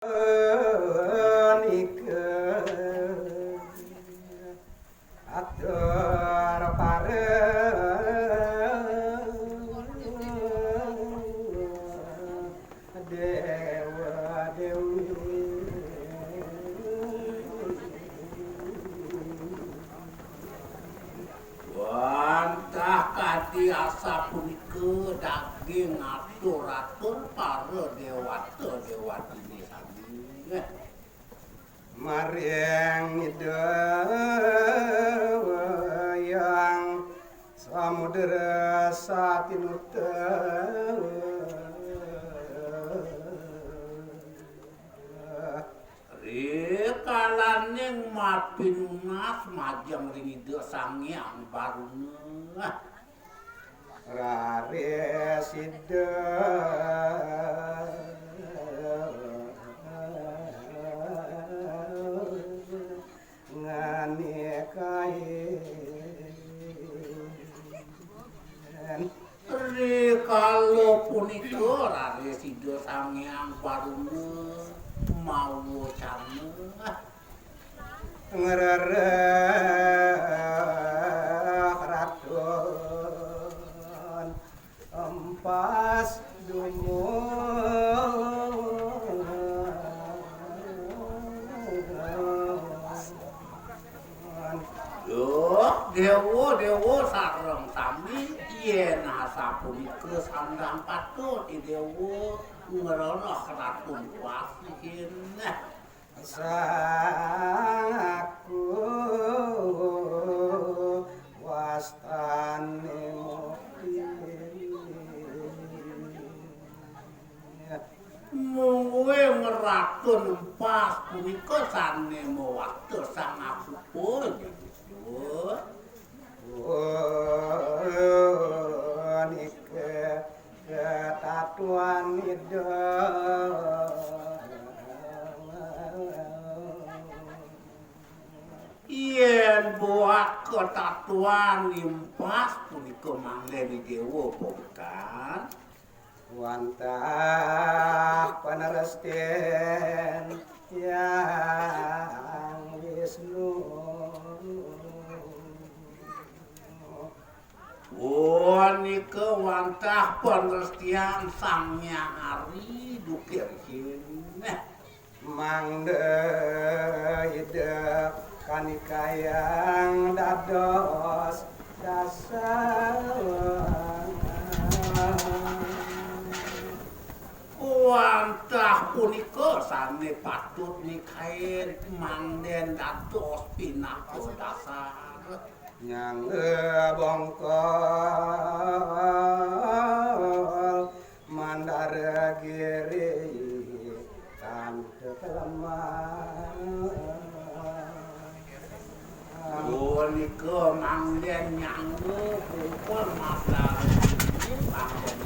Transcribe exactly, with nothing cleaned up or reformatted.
Nika atur para dewa dewi. Wantah kadi asapunika daging atur-atur para dewata dewatine sami. Maring Ida Hyang Samudra Satinuta. Rikalaning mapinunas majeng ring Ida Sang Hyang Baruna. Raris Ida nganikain. Rikala punika raris Ida Sang Hyang Baruna mawacana. Ngrereh Ratu Empas dumun. Duh, dewa-dewa sareng sami, yen asapunika sandang patut i dewa ngrereh Ratu Empas ihin. Sang aku wastane mupi. Mungguing Ratu Empas punika sane mawasta sang aku pun. Punika ketatuan Ida. Yen buat ketatuan Empas punika manggen dewa, bukan? Wantah paneresten Hyang Wisnu. Punika wantah panrestian Sang Hyang Ari duke rihin. Mangda Ida kanikayang dados dasar. Wantah punika sane patut nikain mangden dados pinaka dasar. Nyangga bongkol Mandara Giri tan kekelemah. Punika manggen nyangga bongkol Mandara Giri, manggen